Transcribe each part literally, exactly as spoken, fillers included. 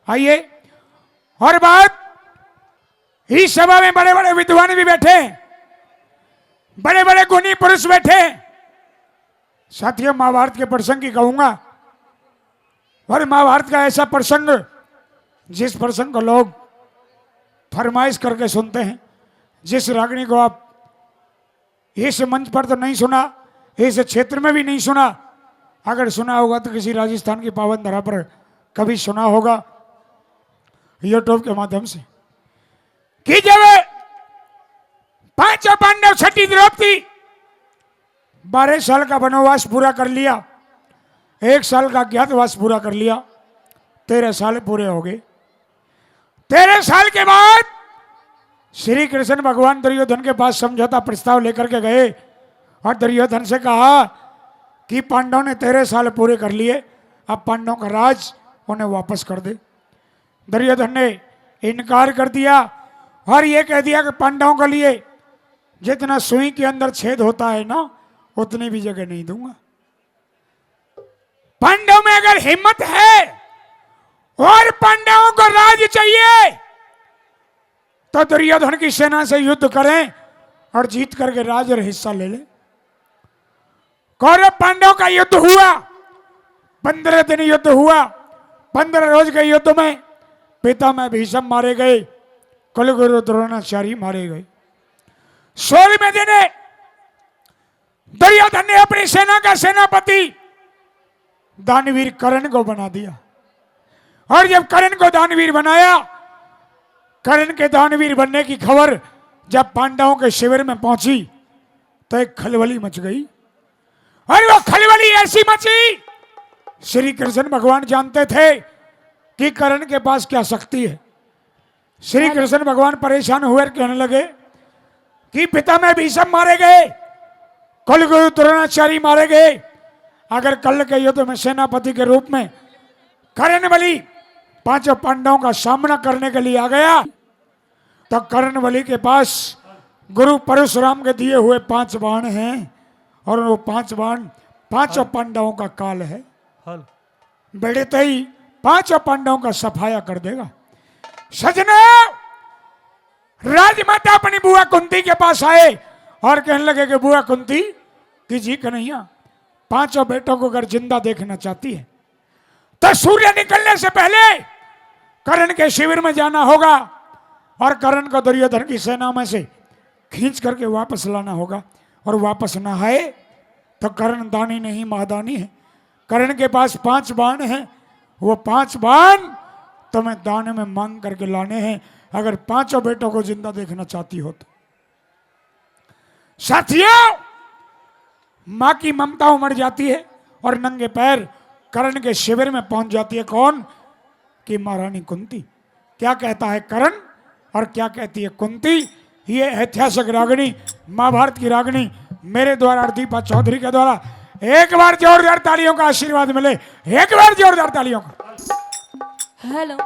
आइए, और बात, इस सभा में बड़े बड़े विद्वान भी बैठे, बड़े बड़े गुणी पुरुष बैठे। साथियों, महाभारत के प्रसंग की कहूंगा, और महाभारत का ऐसा प्रसंग, जिस प्रसंग को लोग फरमाइश करके सुनते हैं, जिस रागनी को आप इस मंच पर तो नहीं सुना, इस क्षेत्र में भी नहीं सुना, अगर सुना होगा तो किसी राजस्थान की पावन धरा पर कभी सुना होगा YouTube के माध्यम से, कि जब पांचों पांडव, छठी द्रौपदी, बारह साल का वनवास पूरा कर लिया, एक साल का अज्ञातवास पूरा कर लिया, तेरह साल पूरे हो गए। तेरह साल के बाद श्री कृष्ण भगवान दुर्योधन के पास समझौता प्रस्ताव लेकर के गए और दुर्योधन से कहा कि पांडवों ने तेरह साल पूरे कर लिए, अब पांडवों का राज उन्हें वापस कर दे। दुर्योधन ने इनकार कर दिया और ये कह दिया कि पांडवों के लिए जितना सुई के अंदर छेद होता है ना, उतनी भी जगह नहीं दूंगा। पांडव में अगर हिम्मत है और पांडवों को राज चाहिए, तो दुर्योधन की सेना से युद्ध करें और जीत करके राज और हिस्सा ले लें। कौरव पांडव का युद्ध हुआ, पंद्रह दिन युद्ध हुआ। पंद्रह रोज के युद्ध में पितामह भीष्म मारे गए, कुलगुरु द्रोणाचार्य मारे गए। सोलहवें दिन दुर्योधन ने अपनी सेना का सेनापति दानवीर कर्ण को बना दिया। और जब कर्ण को दानवीर बनाया, कर्ण के दानवीर बनने की खबर जब पांडवों के शिविर में पहुंची, तो एक खलबली मच गई। और वो खलबली ऐसी मची, श्री कृष्ण भगवान जानते थे कि कर्ण के पास क्या शक्ति है। श्री कृष्ण भगवान परेशान हुए और कहने लगे कि पितामह भीष्म मारे गए, कुलगुरु द्रोणाचार्य मारे गए, अगर कल के युद्ध में सेनापति के रूप में कर्ण बलि पांचों पांडवों का सामना करने के लिए आ गया, तो कर्ण बलि के पास गुरु परशुराम के दिए हुए पांच बाण हैं, और वो पांच बाण पांचों पांडवों का काल है। हल। बेड़े तई पांचों पांडवों का सफाया कर देगा। सजना, राजमाता अपनी बुआ कुंती के पास आए और कहने लगे कि बुआ कुंती, कि जी कन्हैया, पांचों बेटों को अगर जिंदा देखना चाहती है, तो सूर्य निकलने से पहले कर्ण के शिविर में जाना होगा और कर्ण को दुर्योधन की सेना में से खींच करके वापस लाना होगा। और वापस ना आए तो कर्ण दानी नहीं, महादानी है। कर्ण के पास पांच बाण हैं, वो पांच बाण तुम्हें दान में मांग करके लाने हैं, अगर पांचों बेटों को जिंदा देखना चाहती हो तो। साथियों, माँ की ममता उमड़ जाती है और नंगे पैर कर्ण के शिविर में पहुंच जाती है। कौन? कि महारानी कुंती। क्या कहता है कर्ण और क्या कहती है कुंती, ये ऐतिहासिक रागनी, महाभारत की रागनी मेरे द्वारा और दीपा चौधरी के द्वारा एक बार जोरदार तालियों का आशीर्वाद मिले, एक बार जोरदार तालियों का। हेलो।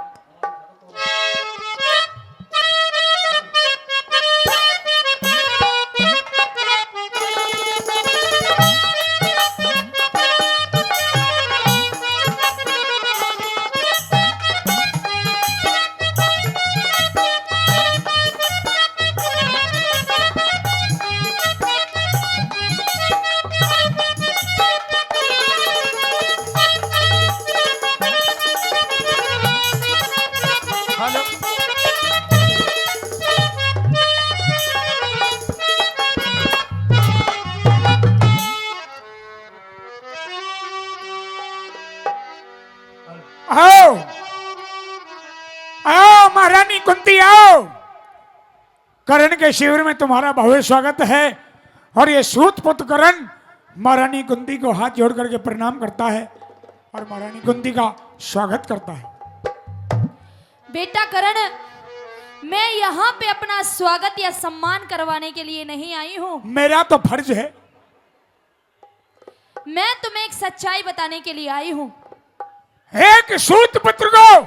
आओ, आओ महारानी कुंती, आओ। कर्ण के शिविर में तुम्हारा भव्य स्वागत है। और ये सूत पुत्र कर्ण महारानी कुंती को हाथ जोड़ करके प्रणाम करता है और महारानी कुंती का स्वागत करता है। बेटा कर्ण, मैं यहाँ पे अपना स्वागत या सम्मान करवाने के लिए नहीं आई हूँ। मेरा तो फर्ज है। मैं तुम्हें एक सच्चाई बताने के लिए आई हूँ। एक सूत पुत्र को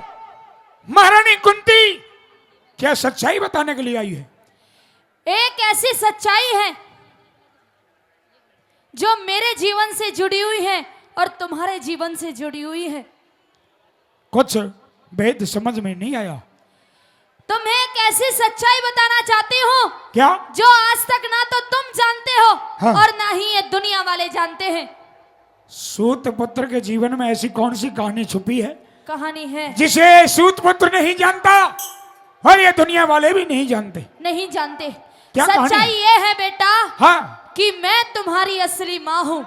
महारानी कुंती क्या सच्चाई बताने के लिए आई है? एक ऐसी सच्चाई है जो मेरे जीवन से जुड़ी हुई है और तुम्हारे जीवन से जुड़ी हुई है। कुछ भेद समझ में नहीं आया। तुम्हें एक ऐसी सच्चाई बताना चाहती हूँ क्या? जो आज तक ना तो तुम जानते हो हाँ। और ना ही ये दुनिया वाले जानते हैं। सूत पुत्र के जीवन में ऐसी कौन सी कहानी छुपी है कहानी है। जिसे सूत पुत्र नहीं जानता और ये दुनिया वाले भी नहीं जानते। नहीं जानते। क्या कहानी सच्चाई है? ये है बेटा हाँ। कि मैं तुम्हारी असली माँ हूँ।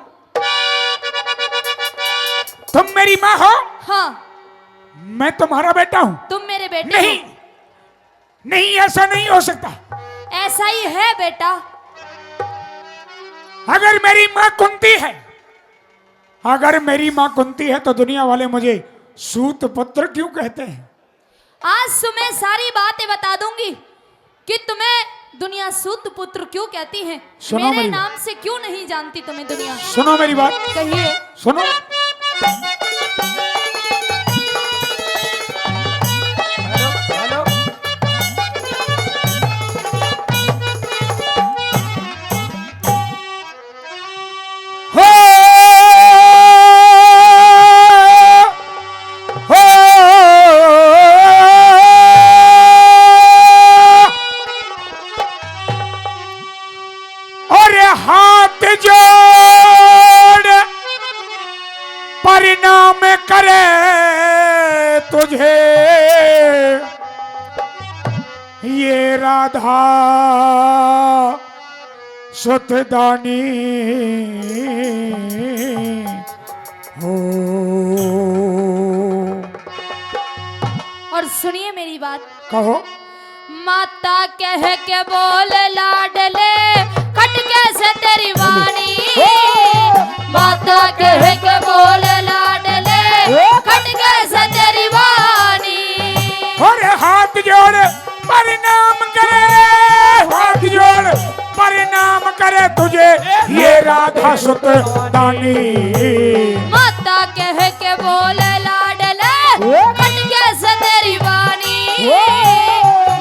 तुम मेरी माँ हो? हाँ। मैं तुम्हारा बेटा हूँ। तुम मेरे बेटे नहीं। हो। नहीं, ऐसा नहीं हो सकता। ऐसा ही है बेटा। अगर मेरी माँ कुंती है, अगर मेरी माँ कुंती है तो दुनिया वाले मुझे सूत पुत्र क्यों कहते हैं? आज तुम्हें सारी बातें बता दूंगी कि तुम्हें दुनिया सूत पुत्र क्यों कहती है। सुनो मेरे मेरी नाम से क्यों नहीं जानती तुम्हें दुनिया? सुनो मेरी बात। कहिए। सुनो। Hello, hello. हो, हो। और हाथ जोड़ प्रणाम करे तुझे ये राधा सुतदानी हो। और सुनिए मेरी बात। कहो। माता कह के बोल लाडले, खटके से तेरी वाणी। ओ! माता कह के बोल लाडले, ओ! खटके से तेरी वाणी। और हाथ जोड़ प्रणाम करे, हाथ जोड़ प्रणाम करे तुझे ये राधा सुतदानी। माता कह के बोल लाडले, ओ! खटके से तेरी वाणी। ओ!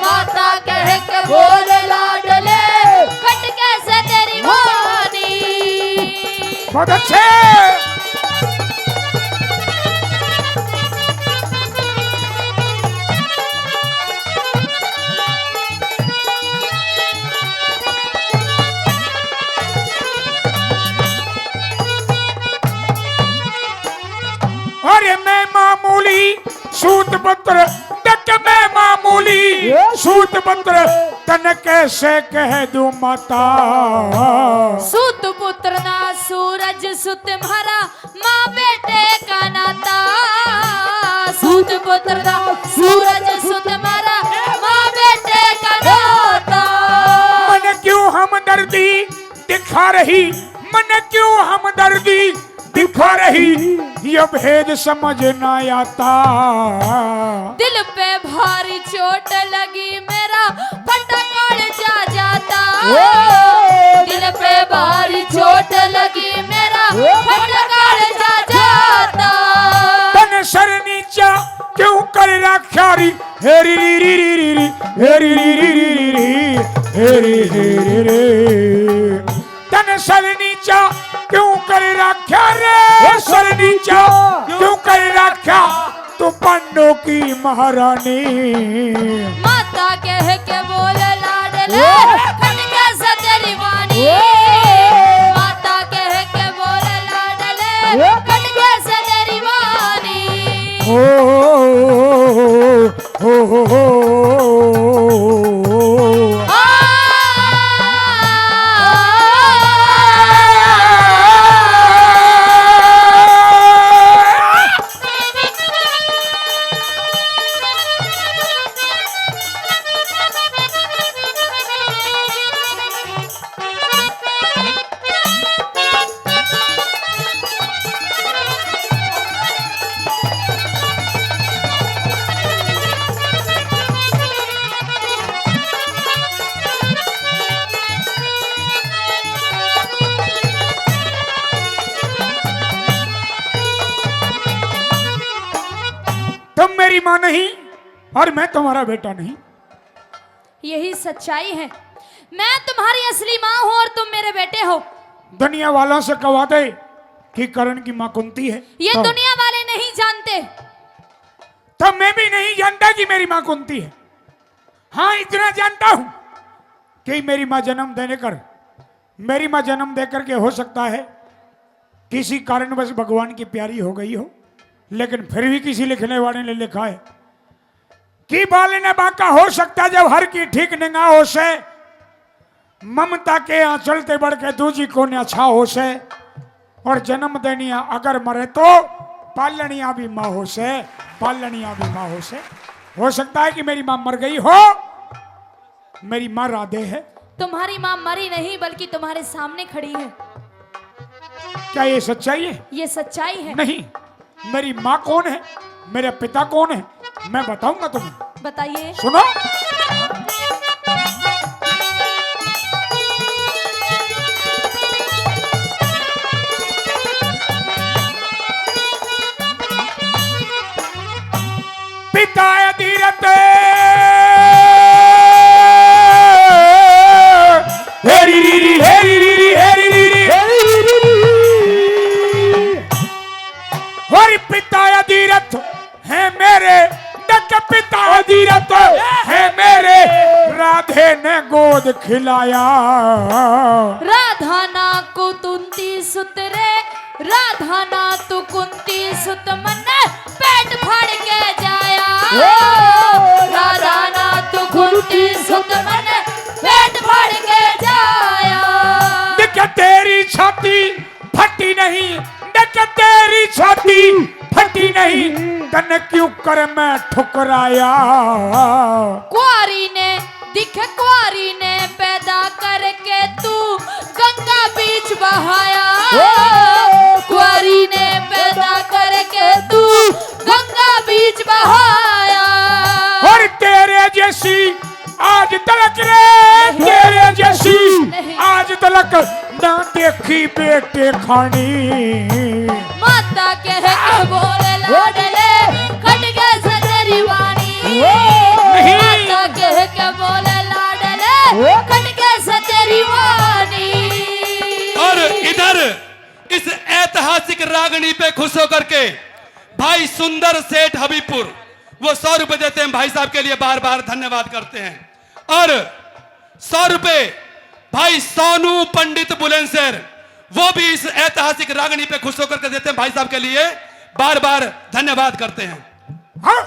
माता कह के बोल लाडले, खटके से तेरी वाणी। बहुत अच्छे। अरे मैं मामूली सूत पुत्र, तक मैं मामूली ये? सूत पुत्र, तन कैसे कह दूं माता। सूत पुत्र ना सूरज सुत म्हारा, माँ बेटे का नाता। सूत पुत्र ना सूरज सुत म्हारा, माँ बेटे का नाता। मन क्यों हमदर्दी दिखा रही, मन क्यों हमदर्दी दिखा रही, ये भेद समझ ना आता। दिल पे भारी चोट लगी मेरा, फटा काळजा जाता। ओ! दिल पे भारी चोट लगी मेरा, ओ! फटा काळजा जाता। तन सर नीचा क्यों कर रख्या री, हेरी री री री री री, हेरी री री री री री, हेरी हेरी रे। तन सर नीचा क्यों कर रख्या रे, सर नीचा क्यों कर रख्या तू पांडव की महारानी। माता कह के बोल लाडले, ओ! खटके से तेरी वाणी। ओ! माता कह के बोल लाडले, ओ! खटके से तेरी वाणी। ओ, ओ, ओ, ओ, ओ, ओ। तुम मेरी माँ नहीं और मैं तुम्हारा बेटा नहीं। यही सच्चाई है। मैं तुम्हारी असली माँ हूँ और तुम मेरे बेटे हो। दुनिया वालों से कहा दे कि कर्ण की माँ कुंती है। ये तो दुनिया वाले नहीं जानते। तो मैं भी नहीं जानता कि मेरी माँ कुंती है। हाँ, इतना जानता हूं कि मेरी माँ जन्म देने कर, मेरी माँ जन्म दे करके हो सकता है किसी कारणवश भगवान की प्यारी हो गई हो, लेकिन फिर भी किसी लिखने वाले ने लिखा है कि बाल ने बांका हो सकता जब हर की ठीक निगाहों से, ममता के आंचल ते बढ़ के दूजी को न्याछा हो से, और जन्म देनिया अगर मरे तो पालनिया भी माँ हो से, पालनिया भी माँ हो से। हो सकता है कि मेरी माँ मर गई हो, मेरी माँ राधे है। तुम्हारी माँ मरी नहीं, बल्कि तुम्हारे सामने खड़ी है। क्या ये सच्चाई है? ये सच्चाई है। नहीं, मेरी माँ कौन है, मेरे पिता कौन है, मैं बताऊंगा तुम्हें। बताइए। सुनो। पिता अधीरथ, हेरी री री, हेरी री री, हेरी री री। और पिता अधीरथ है मेरे, दक पिता अधीरथ है मेरे, राधे ने गोद खिलाया। राधा ना कुतुंती सुत रे, राधा ना तू कुंती सुत, मन्ने पेट फाड़ के जाया। ओ राधा ना तू कुंती सुत, मन्ने पेट फाड़ के जाया। देख तेरी छाती फटी नहीं, देख तेरी छाती फटी नहीं, तन क्यों कर मैं ठुकराया। कुआरी ने दिख, कुआरी ने पैदा करके तू गंगा बीच बहाया। ओ! कुआरी ने पैदा करके तू गंगा बीच बहाया। और तेरे जैसी आज तलक रे, तेरे जैसी नहीं। आज तलक ना देखी बेटे खानी। माता कह के बोले लाडले, कट गए से तेरी वाणी। नहीं। माता कह के बोले लाडले, कट गए से तेरी वाणी। और इधर इस ऐतिहासिक रागनी पे खुश होकर के भाई सुंदर सेठ हबीबपुर वो सौ रुपए देते हैं, भाई साहब के लिए बार बार धन्यवाद करते हैं। और सौ रुपए भाई सोनू पंडित बुलंदशहर, वो भी इस ऐतिहासिक रागनी पे खुश होकर के देते हैं, भाई साहब के लिए बार बार धन्यवाद करते हैं। हाँ।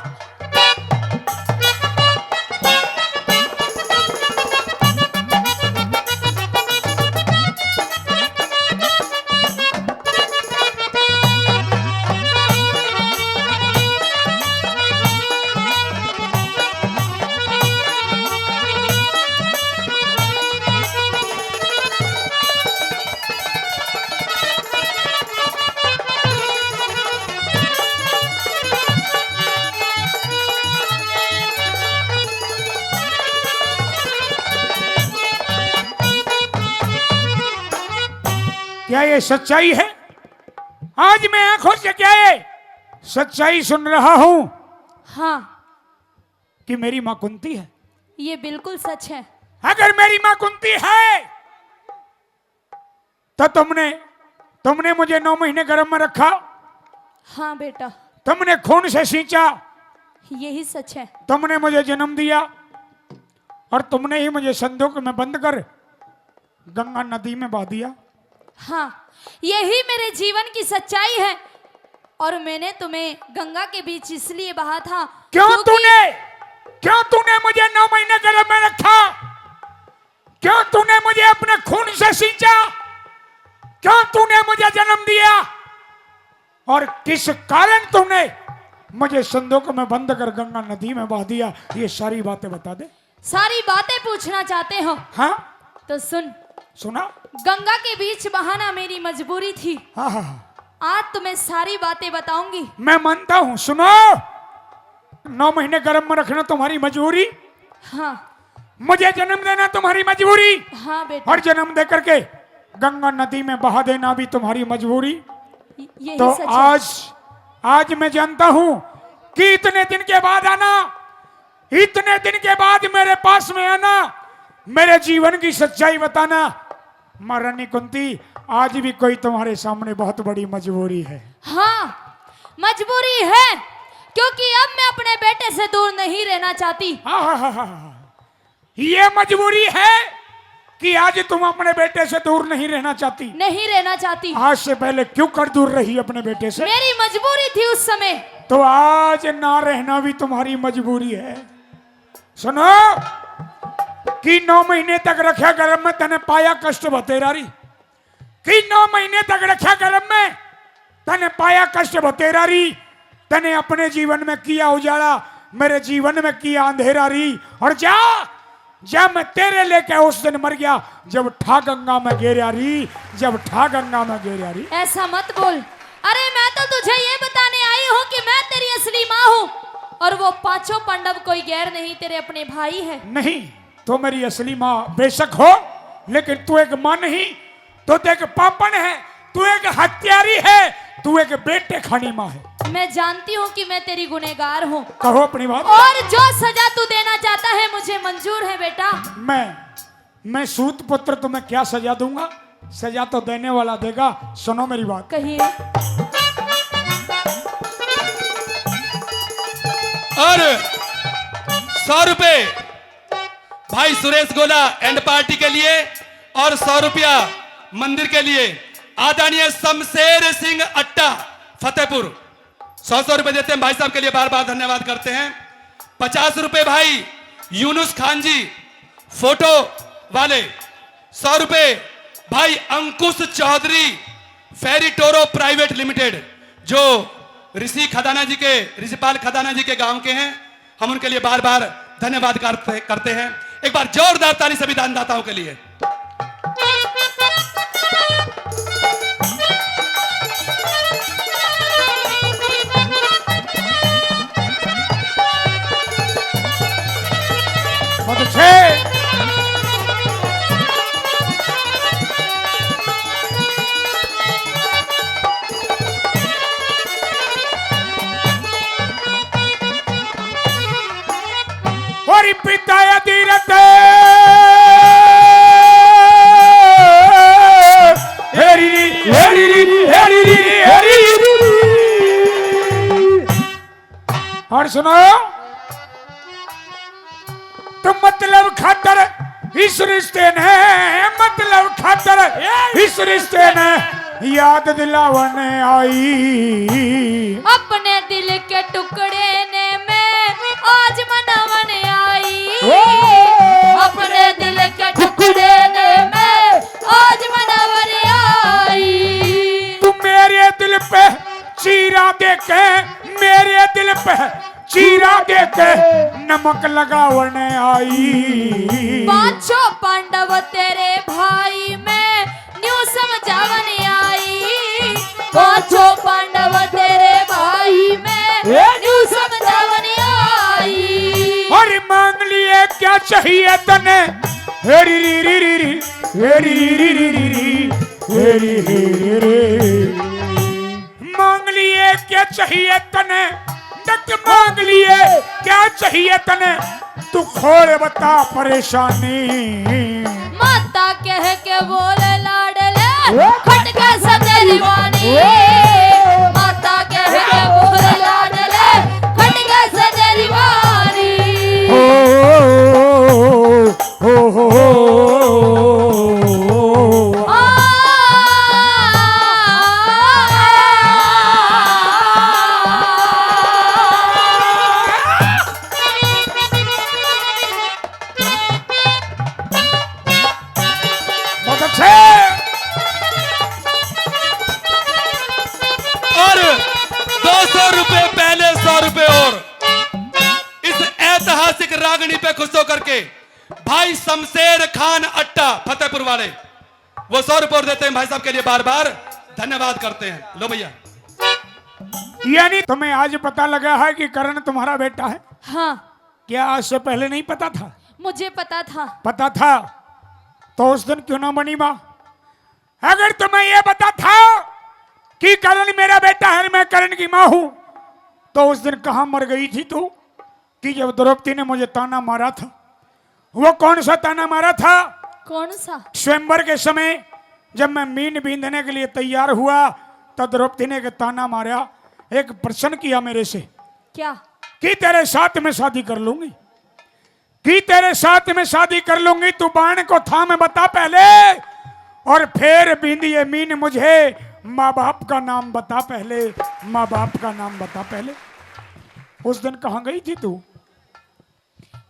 क्या ये सच्चाई है? आज मैं आंखों से क्या ये सच्चाई सुन रहा हूं हाँ। कि मेरी माँ कुंती है। ये बिल्कुल सच है। अगर मेरी माँ कुंती है तो तुमने, तुमने मुझे नौ महीने गर्भ में रखा। हाँ बेटा। तुमने खून से सींचा। यही सच है। तुमने मुझे जन्म दिया और तुमने ही मुझे संदूक में बंद कर गंगा नदी में बहा दिया। हाँ, यही मेरे जीवन की सच्चाई है। और मैंने तुम्हें गंगा के बीच इसलिए बहा था क्यों क्योंकि तूने, क्यों तूने मुझे नौ महीने गर्भ में रखा? क्यों तूने मुझे अपने खून से सींचा? क्यों तूने मुझे जन्म दिया? और किस कारण तूने मुझे संदूक में बंद कर गंगा नदी में बहा दिया? ये सारी बातें बता दे। सारी बातें पूछना चाहते हो? हाँ। तो सुन। सुना। गंगा के बीच बहाना मेरी मजबूरी थी। हाँ, हाँ, हाँ। आज तुम्हें सारी बातें बताऊंगी। मैं मानता हूँ। सुनो, नौ महीने गर्भ में रखना तुम्हारी मजबूरी। हाँ। मुझे जन्म देना तुम्हारी मजबूरी। हाँ बेटा। और जन्म दे करके गंगा नदी में बहा देना भी तुम्हारी मजबूरी। य-, यही तो सच है। आज, आज मैं जानता हूँ कि इतने दिन के बाद आना, इतने दिन के बाद मेरे पास में आना, मेरे जीवन की सच्चाई बताना, महारानी कुंती, आज भी कोई तुम्हारे सामने बहुत बड़ी मजबूरी है। हाँ, मजबूरी है, क्योंकि अब मैं अपने बेटे से दूर नहीं रहना चाहती। हाँ, हाँ, हाँ, हाँ, हाँ। ये मजबूरी है कि आज तुम अपने बेटे से दूर नहीं रहना चाहती। नहीं रहना चाहती। आज से पहले क्यों कर दूर रही अपने बेटे से? मेरी मजबूरी थी उस समय। तो आज ना रहना भी तुम्हारी मजबूरी है। सुनो कि नौ महीने तक रखा गर्भ में, तने पाया कष्ट बतेरा री। कि नौ महीने तक रखा गर्भ में, तने पाया कष्ट बतेरा री। तने अपने जीवन में किया उजाला, मेरे जीवन में किया अंधेरा री। और जा, जा, मैं तेरे लेके उस दिन मर गया, जब ठा गंगा में गेरा री, जब ठा गंगा में गेरा री। ऐसा मत बोल। अरे, मैं तो तुझे ये बताने आई हूँ कि मैं तेरी असली माँ हूँ और वो पांचों पांडव कोई गैर नहीं, तेरे अपने भाई हैं। नहीं, तो मेरी असली माँ बेशक हो, लेकिन तू एक माँ नहीं, तू तो एक पापण है, तू एक हत्यारी है, तू एक बेटे खानी माँ है। मैं जानती हूँ कि मैं तेरी गुनहगार हूँ। कहो अपनी बात। और जो सजा तू देना चाहता है, मुझे मंजूर है बेटा। मैं, मैं सूत पुत्र तुम्हें क्या सजा दूंगा? सजा तो देने वाला देगा। सुनो मेरी बात। कहिए। और सौ रुपए भाई सुरेश गोला एंड पार्टी के लिए और सौ रुपया मंदिर के लिए। आदरणीय शमशेर सिंह अट्टा फतेहपुर सौ सौ रुपए देते हैं। भाई साहब के लिए बार बार धन्यवाद करते हैं। पचास रुपए भाई यूनुस खान जी फोटो वाले, सौ रुपए भाई अंकुश चौधरी फेरी टोरो प्राइवेट लिमिटेड, जो ऋषि खदाना जी के, ऋषिपाल खदाना जी के गांव के हैं। हम उनके लिए बार बार धन्यवाद करते करते हैं। एक बार जोरदार ताली सभी दानदाताओं के लिए। बहुत अच्छे। और पिता अधीरथ हेरी री, हेरी री, हेरी री, हेरी री। और सुनो, तो मतलब खातर इस रिश्ते ने, मतलब खातर इस रिश्ते ने याद दिलावन आई। अपने दिल के टुकड़े ने मैं आज मनावन आई। ओ! अपने दिल के टुकड़े ने मैं आज मनावन आई। तू मेरे दिल पे चीरा देके, मेरे दिल पे चीरा देके नमक लगावन आई। पांचों पांडव तेरे भाई मैं न्यू समझावन आई। पांचों पांडव तेरे भाई मैं न्यू समझावन आई। अरे मांग लिए क्या चाहिए तने? हेरी री री री री, हेरी री री री री, हेरी री री री। मांग लिए क्या चाहिए तने, नक मांग लिए क्या चाहिए तने, तू खोल बता परेशानी। माता कह के बोल लाडले, खटके सजरी वाणी। माता कह के बोल लाडले, खटके सजरी वाणी। ओ, ओ, ओ, ओ, ओ। बहुत अच्छे। और दो सौ रुपए पहले, सौ रुपए और। इस ऐतिहासिक रागनी पे खुश होकर के भाई शमशेर खान अट्टा फतेहपुर वाले, वो सौ रुपए और देते हैं भाई साहब के लिए, बार बार धन्यवाद करते हैं। लो भैया। यानी तुम्हें आज पता लगा है कि करण तुम्हारा बेटा है? हाँ। क्या आज से पहले नहीं पता था? मुझे पता था। पता था तो उस दिन क्यों ना बनी माँ? अगर तुम्हें यह पता था कि करण मेरा बेटा है, मैं करण की माँ हूं, तो उस दिन कहां मर गई थी तू? कि जब द्रौपदी ने मुझे ताना मारा था। वो कौन सा ताना मारा था? कौन सा? स्वयंवर के समय जब मैं मीन बींधने के लिए तैयार हुआ, तब द्रौपदी ने एक ताना मारा, एक प्रश्न किया मेरे से। क्या? कि तेरे साथ में शादी कर लूंगी, कि तेरे साथ में शादी कर लूंगी। तू बाण को थाम बता पहले, और फिर बिंदिए मीन मुझे, माँ बाप का नाम बता पहले, माँ बाप का नाम बता पहले। उस दिन कहाँ गई थी तू?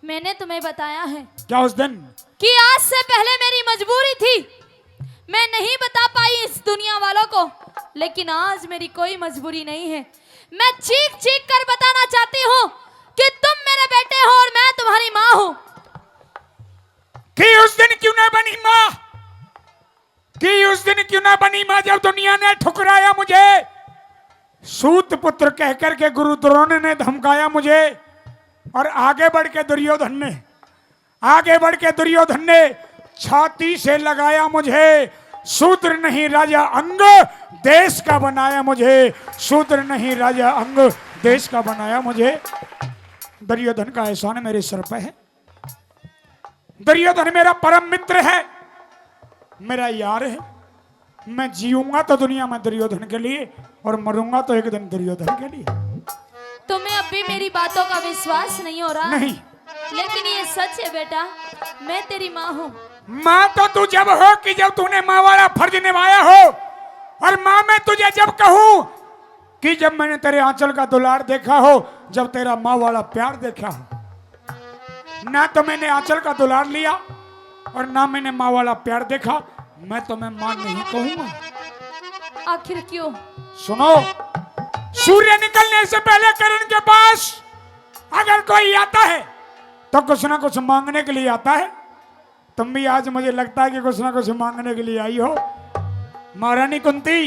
मैंने तुम्हें बताया है। क्या उस दिन? कि आज से पहले मेरी मजबूरी थी, मैं नहीं बता पाई इस दुनिया वालों को, लेकिन आज मेरी कोई मजबूरी नहीं है। मैं चीख चीख कर बताना चाहती हूँ कि तुम मेरे बेटे हो और मैं तुम्हारी माँ हूँ। कि उस दिन क्यों ना बनी माँ, कि उस दिन क्यों ना बनी माँ, जब दुनिया ने ठुकराया मुझे, सूत पुत्र कह करके गुरु द्रोण ने धमकाया मुझे, और आगे बढ़ के दुर्योधन ने, आगे बढ़ के दुर्योधन ने छाती से लगाया मुझे। शूद्र नहीं राजा अंग, देश का बनाया मुझे। शूद्र नहीं राजा अंग, देश का बनाया मुझे। दुर्योधन का एहसान मेरे सर पे है। दुर्योधन मेरा परम मित्र है, मेरा यार है। मैं जीऊंगा तो दुनिया में दुर्योधन के लिए, और मरूंगा तो एक दिन दुर्योधन के लिए। तुम्हें अब भी मेरी बातों का विश्वास नहीं हो रहा? नहीं। लेकिन ये सच है बेटा, मैं तेरी माँ हूँ। माँ तो तू जब हो कि जब तूने माँ वाला फर्ज निभाया हो, और माँ मैं तुझे जब कहूँ कि जब मैंने तेरे आंचल का दुलार देखा हो, जब तेरा माँ वाला प्यार देखा हो। ना तो मैंने आंचल का दुलार लिया और ना मैंने माँ वाला प्यार देखा, मैं तुम्हें माँ नहीं कहूंगा। आखिर क्यों? सुनो, सूर्य निकलने से पहले कर्ण के पास अगर कोई आता है तो कुछ ना कुछ मांगने के लिए आता है। तुम भी आज, मुझे लगता है कि कुछ ना कुछ मांगने के लिए आई हो। महारानी कुंती,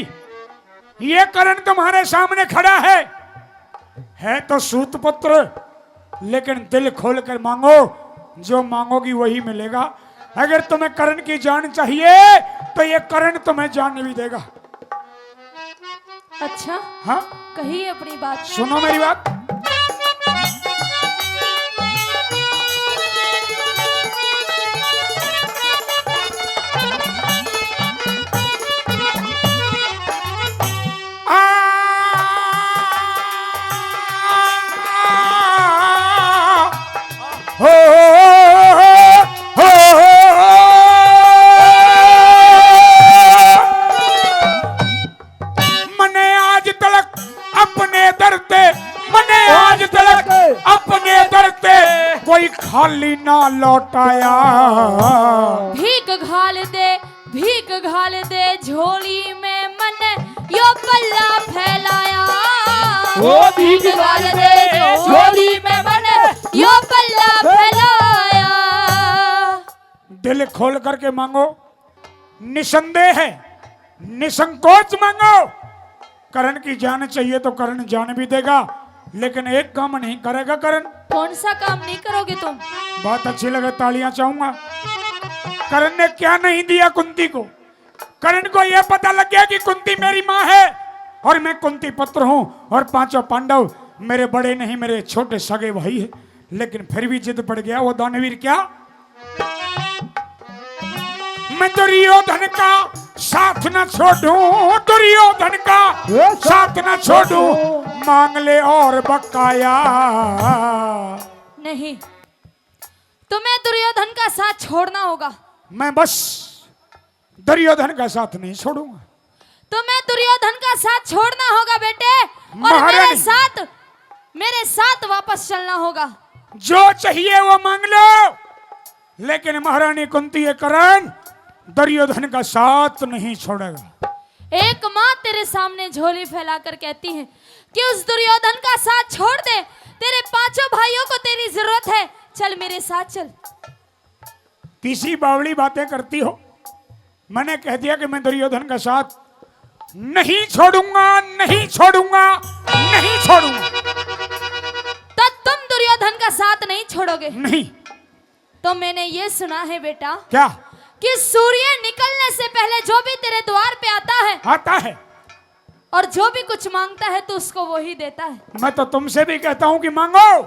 ये कर्ण तुम्हारे सामने खड़ा है, है तो सूत पुत्र, लेकिन दिल खोल कर मांगो, जो मांगोगी वही मिलेगा। अगर तुम्हें कर्ण की जान चाहिए तो ये कर्ण तुम्हें जान भी देगा। अच्छा, हाँ? कहिए अपनी बात। सुनो मेरी बात। आ, हो, हो, हो, हो, हो। मने आज तलक अपने दर ते, मने आज तलक अपने दर ते कोई खाली ना लौटाया। भीख घाल दे, भीख घाल दे झोली में, मने यो पल्ला फैलाया। ओ भीख घाल दे झोली में, मने यो पल्ला फैलाया। दिल खोल करके मांगो, निसंदेह है, निसंकोच मांगो। कर्ण की जान चाहिए तो कर्ण जान भी देगा, लेकिन एक काम नहीं करेगा कर्ण। कौन सा काम नहीं करोगे तुम? बहुत अच्छी लगे, तालियां चाहूंगा। कर्ण ने क्या नहीं दिया कुंती को? कर्ण को यह पता लग गया कि कुंती मेरी माँ है और मैं कुंती पुत्र हूँ और पांचों पांडव मेरे बड़े नहीं, मेरे छोटे सगे भाई है। लेकिन फिर भी जिद पड़ गया वो दानवीर। क्या? मैं दुर्योधन का साथ न छोड़ूं, दुर्योधन का ये साथ न छोड़ूं, मांग ले और बकाया। नहीं, तुम्हें दुर्योधन का साथ छोड़ना होगा। मैं बस दुर्योधन का साथ नहीं छोड़ूंगा। तुम्हें दुर्योधन का साथ छोड़ना होगा बेटे, और मेरे महारानी। साथ, मेरे साथ वापस चलना होगा। जो चाहिए वो मांग लो, लेकिन महारानी कुंती, ये कर्ण दुर्योधन का साथ नहीं छोड़ेगा। एक माँ तेरे सामने झोली फैलाकर कहती है कि उस दुर्योधन का साथ छोड़ दे, तेरे पांचों भाइयों को तेरी जरूरत है, चल मेरे साथ चल। किसी बावली बातें करती हो? मैंने कह दिया कि मैं दुर्योधन का साथ नहीं छोड़ूंगा, नहीं छोड़ूंगा, नहीं छोड़ूंगा। तो तुम दुर्योधन का साथ नहीं छोड़ोगे? नहीं। तो मैंने ये सुना है बेटा, क्या? कि सूर्य निकलने से पहले जो भी तेरे द्वार पे आता है, आता है। और जो भी कुछ मांगता है तो उसको वो ही देता है। मैं तो तुमसे भी कहता हूं कि मांगो,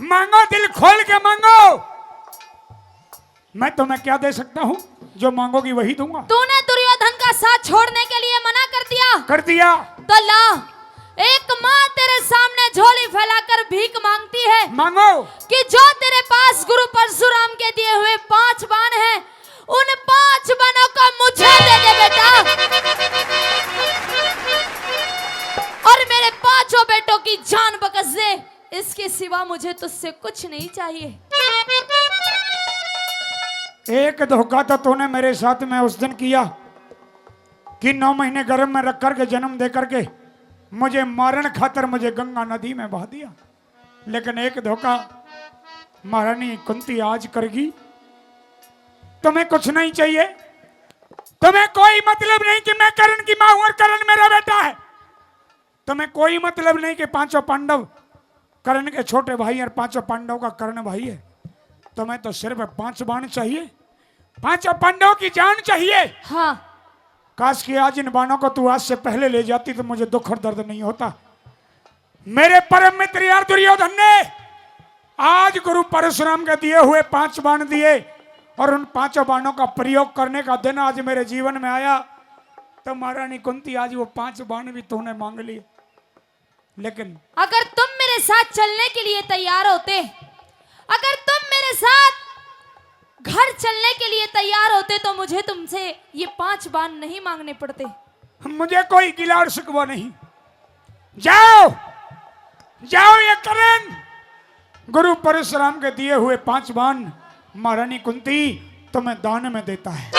मांगो, दिल खोल के मांगो। मैं तुम्हें क्या दे सकता हूं? जो मांगोगी वही दूंगा। तूने दुर्योधन का साथ छोड़ने के लिए मना कर दिया। कर दिया। तो ला, एक माँ तेरे सामने झोली फैलाकर भीख मांगती है मांगो। कि जो तेरे पास गुरु परशुराम के दिए हुए पांच बाण हैं, उन पांच बाणों को मुझे दे दे बेटा, और मेरे पांचों बेटों की जान बख्श दे। इसके सिवा मुझे तुझसे कुछ नहीं चाहिए। एक धोखा तो तूने मेरे साथ में उस दिन किया कि नौ महीने गर्भ में रख करके, जन्म दे करके मुझे मारण खातर मुझे गंगा नदी में बहा दिया। लेकिन एक धोखा महारानी कुंती आज करगी। तुम्हें कुछ नहीं चाहिए, तुम्हें कोई मतलब नहीं कि मैं कर्ण की माँ हूं और कर्ण मेरा बेटा है। तुम्हें कोई मतलब नहीं कि पांचों पांडव कर्ण के छोटे भाई और पांचों पांडव का कर्ण भाई है। तुम्हें तो सिर्फ पांच बाण चाहिए, पांचों पांडवों की जान चाहिए। हाँ। काश कि आज इन बाणों को तू आज से पहले ले जाती तो मुझे दुख और दर्द नहीं होता। मेरे परम मित्र यार दुर्योधन ने आज गुरु परशुराम के दिए हुए पांच बाण दिए और उन पांचों बाणों का प्रयोग करने का दिन आज मेरे जीवन में आया, तो महारानी कुंती आज वो पांच बाण भी तूने मांग लिए। लेकिन अगर तुम मेरे साथ चलने के लिए तैयार होते, अगर तुम मेरे साथ घर चलने के लिए तैयार होते तो मुझे तुमसे ये पांच बाण नहीं मांगने पड़ते। मुझे कोई गिला और शिकवा नहीं। जाओ, जाओ ये कर्ण गुरु परशुराम के दिए हुए पांच बाण महारानी कुंती तुम्हें दान में देता है।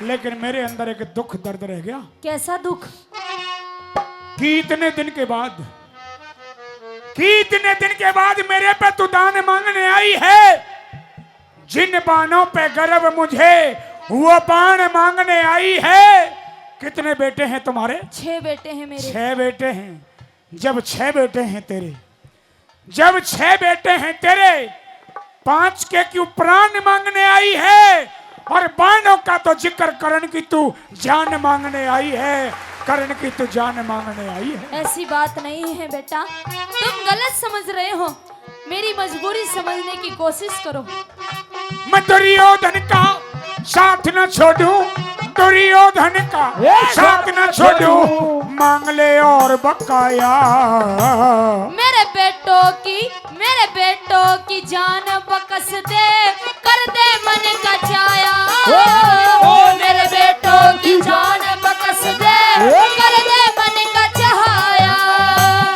लेकिन मेरे अंदर एक दुख दर्द रह गया। कैसा दुख? कि इतने दिन के बाद, कि इतने दिन के बाद मेरे पे तू दान मांगने आई है। जिन बाणों पे गर्व मुझे, वो बाण मांगने आई है। कितने बेटे हैं तुम्हारे? छह बेटे हैं मेरे। छह बेटे हैं। जब छह बेटे हैं तेरे, जब छह बेटे हैं तेरे, पांच के क्यों प्राण मांगने आई है? और बाणों का तो जिक्र करण की तू जान मांगने आई है, करण की तू जान मांगने आई है। ऐसी बात नहीं है बेटा, तुम गलत समझ रहे हो, मेरी मजबूरी समझने की कोशिश करो। मैं दुर्योधन का साथ न छोड़ूं, दुर्योधन का ए, साथ न छोड़ूं, मांग ले और बकाया। मेरे बेटों की, मेरे बेटों की जान बख्श दे, कर दे मन का चाया। ओ, ओ, मेरे बेटों की जान बख्श दे, कर दे मन का चाया।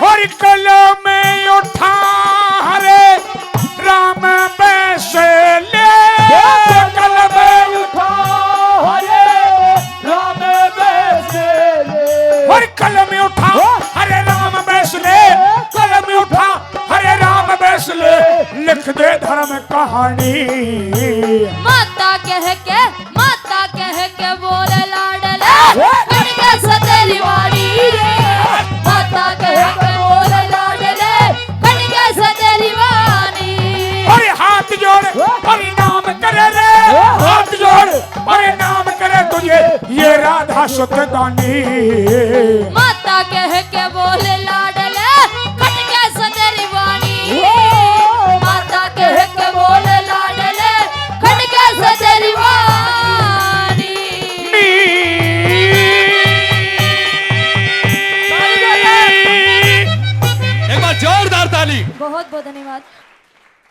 और कल में उठा हरे राम बैस ले। कल में उठा हरे राम बैस ले। और कल में उठा हरे राम बैस ले। कल में उठा हरे राम बैस ले। लिख दे धर्म कहानी। माता कह के, माता कह के बोल लाडले, कट के सतेरी वाणी। माता कह के बोल लाडले, कट के सतेरी वाणी। अरे हाथ जोड़, अरे नाम करे रे, हाथ जोड़, अरे नाम करे तुझे ये राधा सुत दानी। माता कह के बोल लाडले, कट के सतेरी वाणी। माता कह के बोल लाडले, कट के सतेरी वाणी। एक बार जोरदार ताली। बहुत बहुत धन्यवाद।